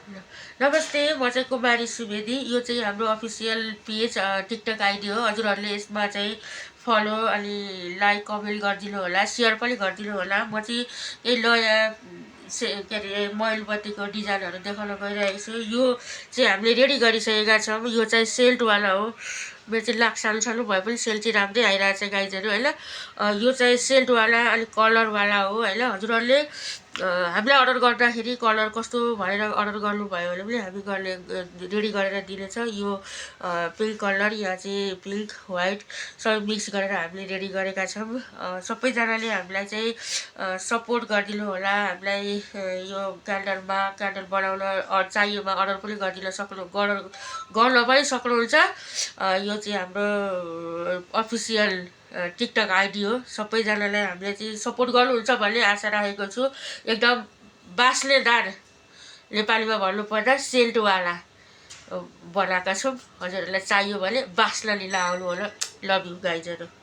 नमस्ते, म चाहिँ कुमारी सुवेदी। यो चाहिँ हाम्रो अफिसियल पेज टिकटक आइडी हो। हजुरहरूले यसमा चाहिँ फलो अनि लाइक कमेन्ट गरिदिनु होला, सेयर पनि गरिदिनु होला। म चाहिँ यही नयाँ के अरे मोबाइलबत्तीको डिजाइनहरू देखाउन गइरहेको छु। यो चाहिँ हामीले रेडी गरिसकेका छौँ। यो चाहिँ सेल्टवाला हो। मेरो चाहिँ लाख सानो सानो भए पनि सेल चाहिँ राम्रै आइरहेको छ गाइजहरू होइन। यो चाहिँ सेल्टवाला अनि कलरवाला हो होइन। हजुरहरूले हामीलाई अर्डर गर्दाखेरि कलर कस्तो भनेर अर्डर गर्नुभयो भने पनि हामी गर्ने रेडी गरेर दिनेछ। यो पिङ्क कलर, यहाँ चाहिँ पिङ्क वाइट सबै मिक्स गरेर हामीले रेडी गरेका छौँ। सबैजनाले हामीलाई चाहिँ सपोर्ट गरिदिनु होला। हामीलाई यो क्यान्डल बनाउन चाहिएमा अर्डर पनि गर्न पनि सक्नुहुन्छ। यो चाहिँ हाम्रो अफिसियल टिकटक आइडी हो। सबैजनालाई हामीले चाहिँ सपोर्ट गर्नुहुन्छ भन्ने आशा राखेको छु। एकदम बास्नेदार, नेपालीमा भन्नुपर्दा सेल्टवाला बनाएका छौँ। हजुरहरूलाई चाहियो भने बास्न लिन आउनु होला। Love you गाइजहरू।